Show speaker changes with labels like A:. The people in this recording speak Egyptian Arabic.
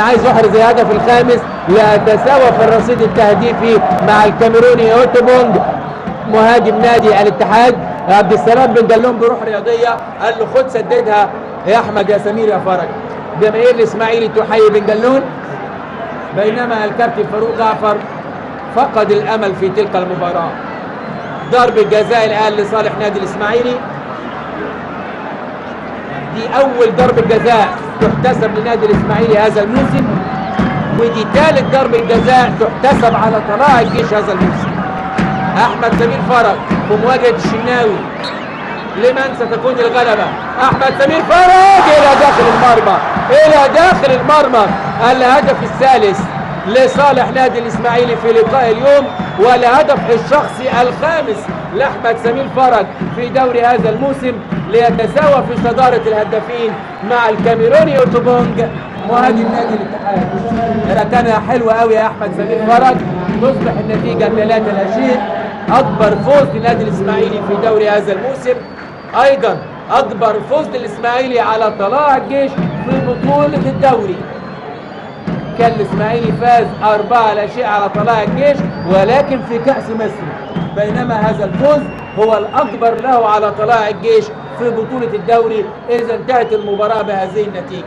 A: عايز يحرز الهدف الخامس ليتساوى في الرصيد التهديفي مع الكاميروني اوتوبونج مهاجم نادي الاتحاد. عبد السلام بن جلون بروح رياضية قال له خد سددها يا احمد يا سمير يا فرج. جماهير الاسماعيلي تحيي بن جلون، بينما الكابتن فاروق جعفر فقد الامل في تلك المباراة. ضربه جزاء الان لصالح نادي الاسماعيلي، دي اول ضربه جزاء تحتسب لنادي الاسماعيلي هذا الموسم، ودي ثالث ضربه جزاء تحتسب على طلائع الجيش هذا الموسم. احمد سمير فرج في مواجهة الشناوي، لمن ستكون الغلبة؟ احمد سمير فرج الى داخل المرمى، الى داخل المرمى. الهدف الثالث لصالح نادي الاسماعيلي في لقاء اليوم، والهدف الشخصي الخامس لاحمد سمير فرج في دوري هذا الموسم، ليتساوى في صدارة الهدافين مع الكاميروني اوتوبونج مهاجم نادي الاتحاد. ركنه حلوة قوي يا احمد سمير فرج، تصبح النتيجة 3-0. اكبر فوز لنادي الاسماعيلي في دوري هذا الموسم، ايضا اكبر فوز للاسماعيلي على طلائع الجيش في بطوله الدوري. كان الاسماعيلي فاز 4-0 على طلائع الجيش ولكن في كأس مصر، بينما هذا الفوز هو الأكبر له على طلائع الجيش في بطولة الدوري. إذا انتهت المباراة بهذه النتيجة.